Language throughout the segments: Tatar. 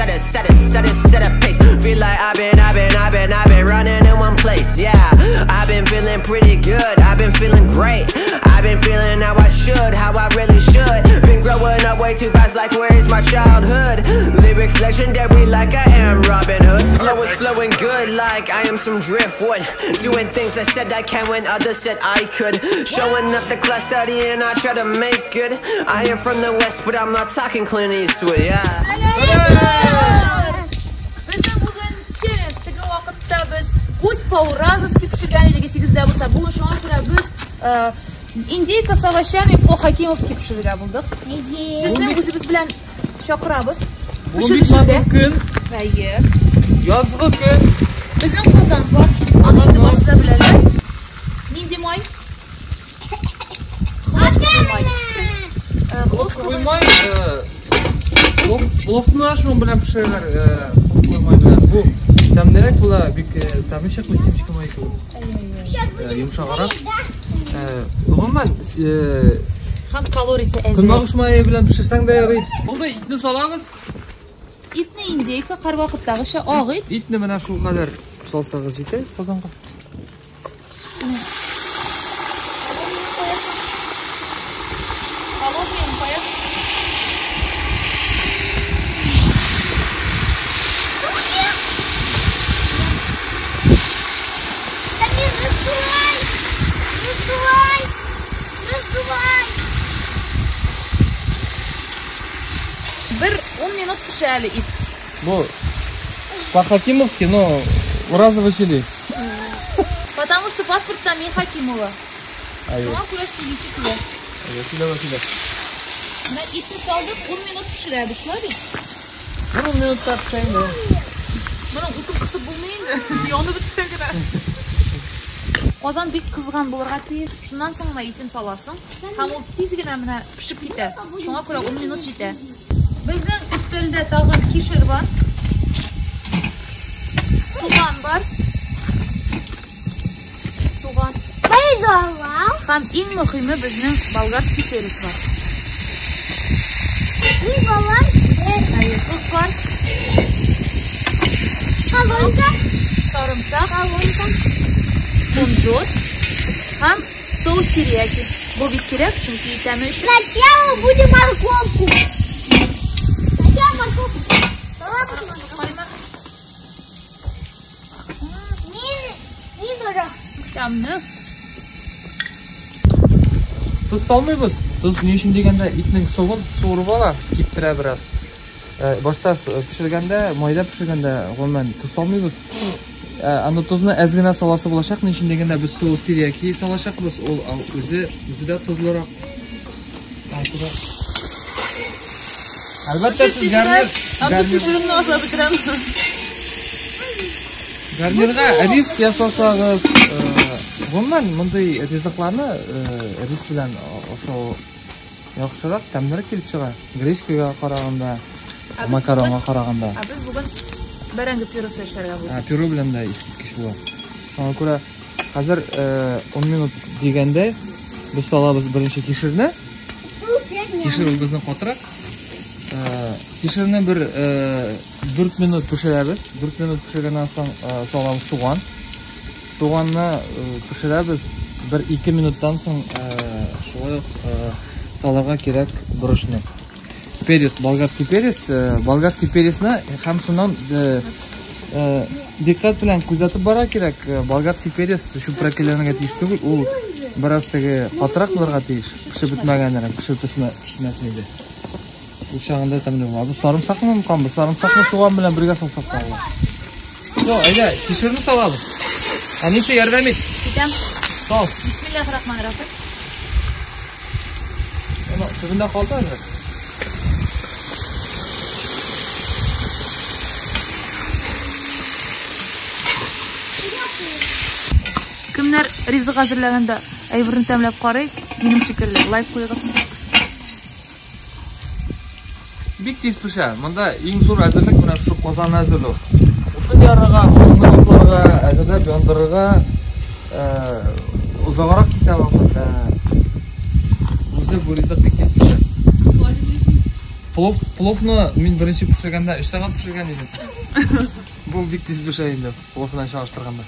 set it, set it, set it, set a pace. Feel like I've been, I've been, I've been, I've been running in one place. Yeah, I've been feeling pretty good, I've been feeling great. I've been feeling how I should, how I really should. Been growing up way too fast, like where is my childhood? Lyrics legendary like I am Robin Hood. Flow is flowing good like I am some driftwood. Doing things I said I can when others said I could. Showing up the class studying, I try to make good. I am from the west, but I'm not talking Clint Eastwood, yeah. Безнең бүген челлендж, теге вакытта без гусь по-уразовски пешергән идек, исегездә булса. Бүген шуңа күрә без индейка с овощами по-хакимовски пешерергә булдык. Сезне үзебез белән чакырабыз. Пешерүгә. Көн. Әйе. Язгы көн. Безнең казан бар. Аны инде барысы да беләләр. Нинди май? Хлопковый май. Хлопковый май, пловны шуның белән пешерәләр, хлопковый май белән. Бу тәмлерәк була, бик тәме чыкмый семечка мае кебек. Йомшаграк. Гомумән, һәм калориясе әзрәк. Көнбагыш мае белән пешерсәң дә ярый. Булды, итне салабыз. Итне индейка һәрвакыттагыча ак ит. Итне менә шул кадәр салсагыз җитә казанга. Бер 10 минут пешә әле ит. Бу по-хакимовски, но Уразова сөйли. Потому что паспортта мин Хакимова. Шуңа күрә сөйлисе килә. Әйе, сөйләмә, сөйлә. Менә итне салдык, 10 минут пешерәбез, шулай бит? 10 минутта пешә инде. Моның утын кысып булмый инде. Янып бетсә генә. Казан бик кызган булырга тиеш. Шуннан соң гына итен саласың. Һәм ул тиз генә менә пешеп китә. Шуңа күрә 10 минут җитә. Безнең өстәлдә тагын кишер бар. Суган бар. Суган. Һәм иң мөһиме безнең болгарский перец бар. Әйе, тоз бар. Сарымсак. Кунжут. Һәм соус терияки. Бу бик кирәк, чөнки тәме өчен. Сначала будем морковку. Сначала морковку. Тәмле. Тоз салмыйбыз. Тоз ни өчен дигәндә, итнең согын суырып ала, киптерә бераз. Башта пешергәндә, майда пешергәндә, гомумән, тоз салмыйбыз. Анда тозны әз генә саласы булачак, ни өчен дигәндә, без соус терияки салачакбыз. Ул үзе дә тозлырак. Әлбәттә, сез гарнир, гарнирга рис ясасагыз, гомумән, мондый ризыкларны рис белән ашау яхшырак, тәмлерәк килеп чыга. Гречкага караганда, макаронга караганда. Ә без бүген бәрәңге пюресы эшләргә булдык. Пюре белән дә искиткеч була. Шуңа күрә хәзер 10 минут дигәндә без салабыз беренче кишерне. Кишер ул безнең катырак. Кишерне бер 4 минут пешерәбез. 4 минут пешергәннән соң салабыз суган. Суганны пешерәбез. Бер 2 минуттан соң шулай ук салырга кирәк борычны. Перец, болгарский перец, болгарский перецны һәм шуннан диккать белән күзәтеп бара кирәк. Болгарский перец чүпрәкләренә тиеш түгел, ул бераз теге катырак булырга тиеш. Пешеп бетмәгәнрәк, пешеп пешмәсен иде. Ул чагында тәмле була. Бу сарымсакны онытканбыз. Сарымсакны суган белән бергә салсак та була. Всё, әйдә, кишерне салабыз. Әнисе, ярдәм ит. Китәм. Сал. Бисмиллахир-рахманир-рахим. Ана, төбендә калды әле. Кемнәр ризык әзерләгәндә әйберне тәмләп карый, минем шикелле лайк куегыз. Бик тиз пешә. Монда иң зур әзерлек менә шушы казанны әзерләү. Утын ярырга, утынны атларга, әзерләп яндырырга, озаграк китә вакыт. Үзе бу ризык бик тиз пешә. Пловны мин беренче пешергәндә 3 сәгать пешергән идем. Бу бик тиз пешә инде, плов белән чагыштырганда.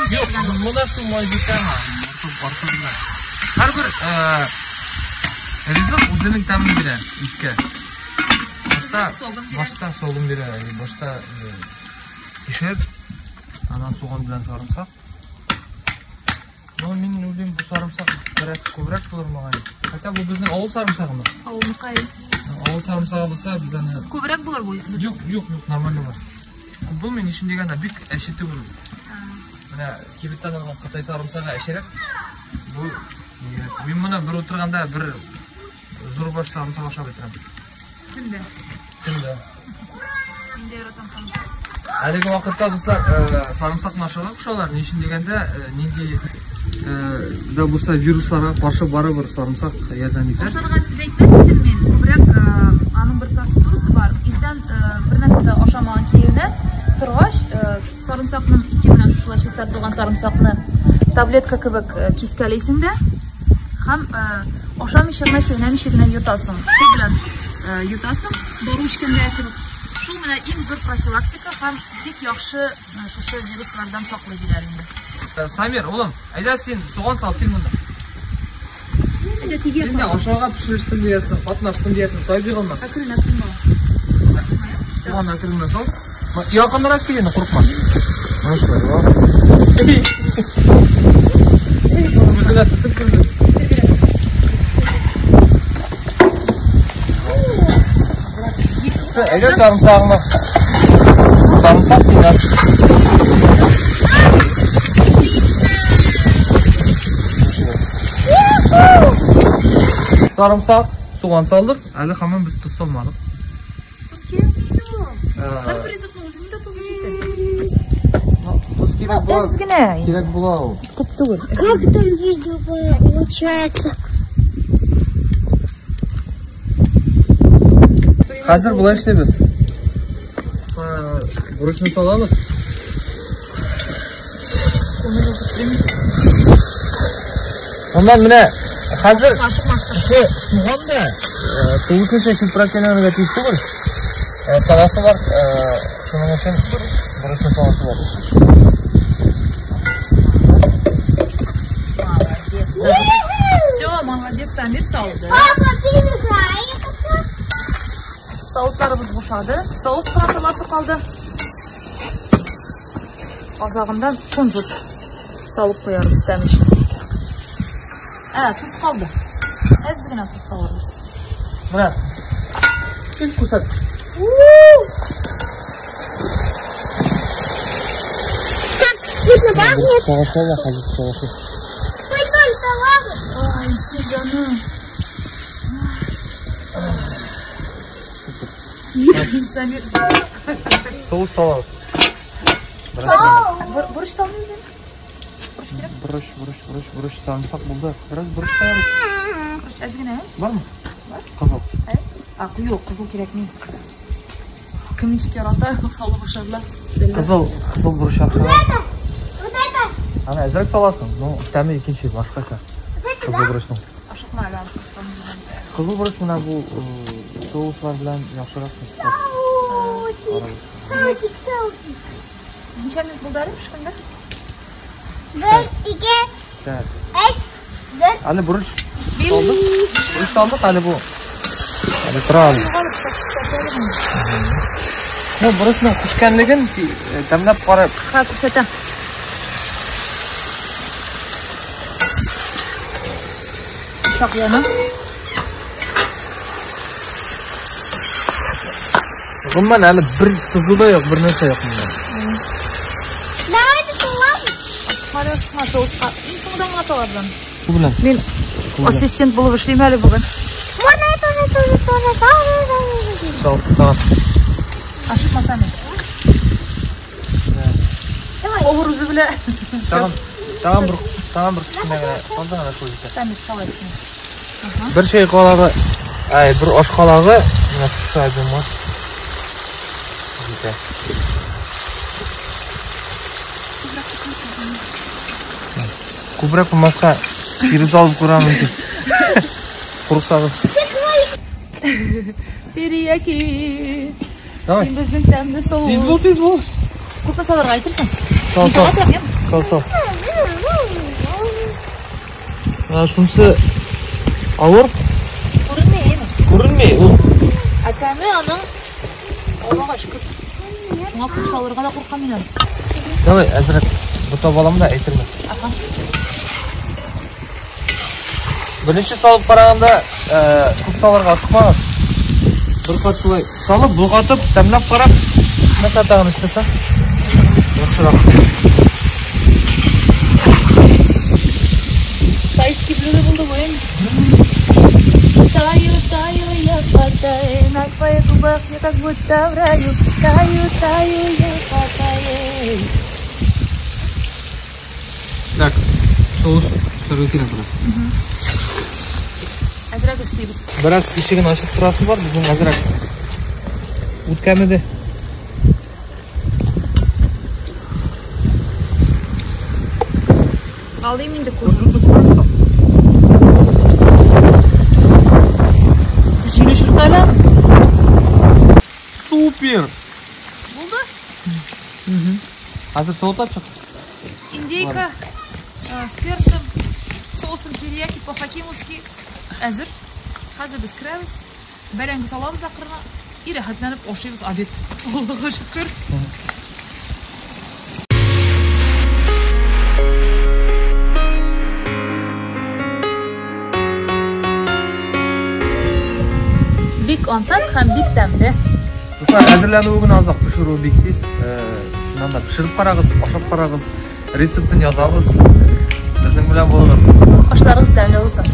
Юк, монда шул май җитә. Артык белән. Һәрбер ризык үзенең тәмен бирә иткә. Башта согын бирә, башта кишер, аннан суган белән сарымсак. Но мин уйлыйм, бу сарымсак бераз күбрәк булыр мөгаен. Хотя бу безнең авыл сарымсагымы? Авылныкы. Авыл сарымсагы булса, без аны Күбрәк булыр бу. Юк, юк, юк, нормально булыр. Күп булмый, ни өчен дигәндә, бик әче түгел. Менә кибеттән алган кытай сарымсагы әчерәк. Бу мин моны бер утырганда бер зур баш сарымсак ашап бетерәм. Көндә. Көндә. Мин дә яратам сарымсак. Әлеге вакытта, дуслар, сарымсакны ашарга кушалар. Ни өчен дигәндә, нинди да булса вирусларга каршы барыбер сарымсак ярдәм итә. Ашарга дип әйтмәс идем мин. Күбрәк аның бер процедурасы бар. Иртән бер нәрсә дә ашамаган киленә торгач, сарымсакның ике менә шушылай чистартылган сарымсакны таблетка кебек кискәлисең дә һәм ашамыйча гына, чәйнәмичә генә йотасың. Су белән йотасың, дару эчкәндә кебек. Шул менә иң зур профилактика һәм бик яхшы шушы вируслардан саклый диләр инде. Самир, улым, әйдә син суган салып кил монда. Син дә ашарга пешерештем диясең, катнаштым диясең, сай бирелмә. Әкрен, әкрен бала. Суган әкрен генә сал. Якынрак кил инде, курыкма. Үзенә тотып керде. Әйдә сарымсагыңны. Сарымсак синнән. Сарымсак, суган салдык. Әле һаман без тоз салмадык. Тоз кирәкми инде ул. Һәрбер ризыкның үзенең дә тозы җитә. Тоз кирәк була. Әз генә. Кирәк була ул. Күп түгел. Как там видео получается? Хәзер болай эшлибез. Бурычны салабыз. Моннан менә хәзер шушы суган да тулысынча чүпрәк әйләнергә тиеш түгел. Саласы бар, шуның өчен бурычны саласы бар. Все, молодец, Самир салды. Папа, ты играешь? Савытларыбыз бушады. Соус кына саласы калды. Азагында кунжут салып куярбыз тәм өчен. Тоз калды. Әз генә тоз салырбыз. Менә. Кил күрсәт. Как вкусно пахнет. Ай, жаным. Самир. Соус салабыз. Борыч салмыйбыз инде. Борыч кирәк. Борыч, борыч, борыч, борыч салсак булды. Бераз борыч куябыз. Борыч әз генә. Бармы? Кызыл. А, юк, кызыл кирәкми. Кем ничек ярата, салып ашарлар. Кызыл, кызыл борыч яхшы. Вот это. Аны әзрәк саласың, но тәме икенче, башкача. Кызыл борычның. Ашыкма әле. Кызыл борыч менә бу соуслар белән яхшырак сочетаться. Соусик, соусик. Ничә минут булды әле пешкәндә? 1, 2, Так. 3, 4. Әле борыч салдык. Борыч салдык әле бу. Әле тора әле. Ну, борычның пешкәнлеген тәмләп карап. Ха, күрсәтәм. Чак яна. Гомумән әле бер тозы да юк, бер нәрсә юк монда. Давайте салам. Ашыкма, соуска. Иң соңында гына салабыз. Бу белән. Мин ассистент булып эшлим әле бүген. Можно я тоже, тоже, тоже, тоже, тоже. Сал, сал. Ашыкма, Самир. Повар үзе белә. Тагын, тагын бер, тагын бер кечкенә генә салды ана шул җитә. Самир, сал әсен. Бер чәй калагы, ай, бер аш калагы, менә шушы объемга җитә. Күбрәк булмаска кире салып куйырга мөмкин. Курыксагыз. Терияки. Давай. Син безнең тәмле соус. Тиз бул, тиз бул. Күпме салырга әйтерсең? Сал, сал. Сал, сал. Менә шунысы авыр. Күренми, әйеме? Күренми ул. Ә тәме аның Аллага шөкер. Шуңа күп салырга да куркам мин әле. Давай, әзрәк бутап алам да әйтермен. Аха. Беренче салып караганда, күп салырга ашыкмагыз. Бер кат шулай салып, болгатып, тәмләп карап, нәрсә тагын өстәсәң, яхшырак. Тайский блюдо булды бу инде. Таю, таю я по тае, на твоих губах я как будто в раю. Таю, таю я по тае. Так, соус өстәргә кирәк бераз. Әзрәк өстибез. Бераз ишеген ачып торасы бар, безнең әзрәк ут кәмеде. Салыйм инде күрше. Җил очырта әле. Супер! Булды? Хәзер суытып чык. Индейка с перцем, соусом терияки по-хакимовски әзер. Хәзер без керәбез, бәрәңге салабыз акрына и рәхәтләнеп ашыйбыз обед. Аллага шөкер. Бик ансат һәм бик тәмле. Дуслар, әзерләнүе генә озак, пешерүе бик тиз. Шуннан да пешереп карагыз, ашап карагыз, рецептын язабыз. Безнең белән булыгыз. Ашларыгыз тәмле булсын.